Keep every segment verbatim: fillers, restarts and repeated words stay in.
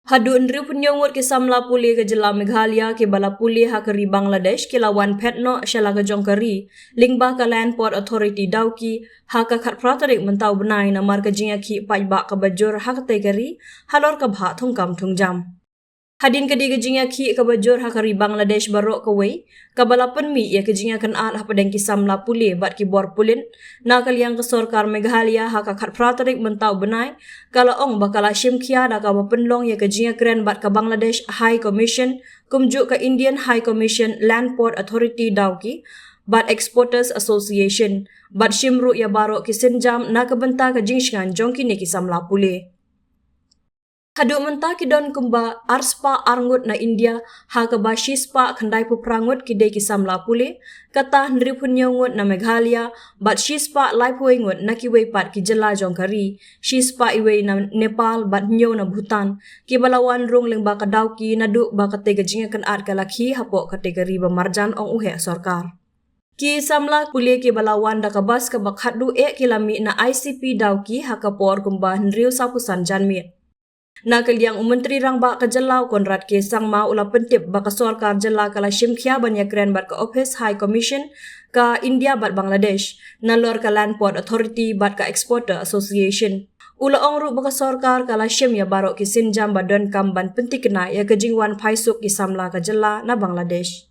Haduh hynriewphew hynñiew ngut ki samla pule ka jylla Meghalaya kiba la pule ha ka ri Bangladesh ki la wan phet noh sha la ka jong ka ri lyngba ka Land Port Authority Dawki ha ka khatphra tarik mynta u bnai namar ka jingïakhih paidbah kaba jur ha katei ka ri halor ka bhah thungkam thungjam. Hadien ka dei ka jingïakhih kaba jur ha ka ri Bangladesh baroh kawei kaba la pynmih ïa ka jingïakynad hapdeng ki samla pule bad ki bor pulit, na ka liang ka sorkar Meghalaya ha ka khatphra tarik mynta u bnai ka la ong ba ka la shim khia da kaba pynlong ïa ka jingïakren bad ka Bangladesh High Commission kumjuh ka Indian High Commission Land Port Authority Dawki bad Exporters Association bad shim ruh ïa baroh ki sienjam na ka bynta ka jingshngaiñ jong kine ki samla pule. Haduh mynta ki don kumba arspah ar ngut na India, ha kaba shispah khyndaiphew phra ngut ki dei ki samla pule, kata hynriewphew hynñiew ngut na Meghalaya bad shispah laiphew wei ngut na kiwei pat ki jylla jong ka ri, shispah iwei na Nepal bad hynñiew na Bhutan, kiba la wan rung lyngba ka Dawki naduh ba katei ka jingïakynad ka la khie hapoh katei ka ri ba marjan, ong u heh sorkar. Ki samla pule kiba la wan da ka bas kaba khatduh eh ki la mih na I C P Dawki ha ka por kumba hynriew sawphew san janmiet. Na ka liang u Myntri Rangbah ka jylla u Conrad K Sangma u la pyntip ba ka sorkar jylla ka la shim khia ban ïakren bad ka Office High Commission ka India bad Bangladesh, nalor ka Land Port Authority bad ka Exporter Association. U la ong ruh ba ka sorkar ka la shim ïa baroh ki sienjam ba donkam ban pyntikna ïa ka jingwan phaisuk ki samla ka jylla na Bangladesh.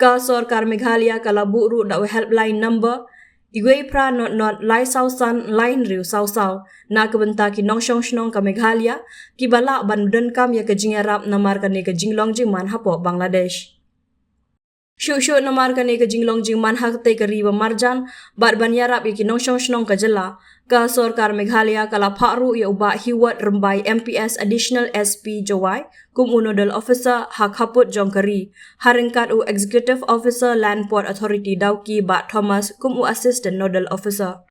Ka sorkar Meghalaya ka la buh ruh da u helpline number iwei phra not not lai saw san lai hynriew saw saw na ka bynta ki nongshong shnong ka Meghalaya kiba lah ban donkam ïa ka jingïarap namar kane ka jinglong jingman hapoh Bangladesh. Shuh shuh namar kane ka jinglong jingman ha katei ka ri ba marjan bad ban ïarap ïa ki nongshong shnong ka jylla, ka sorkar Meghalaya ka la phah ruh ïa u Bah Heward Rymbai M P S Additional S P Jowai kum u Nodal Officer ha khappud jong ka ri, ha ryngkat u Executive Officer Land Port Authority Dawki Bah Thomas kum u Assistant Nodal Officer.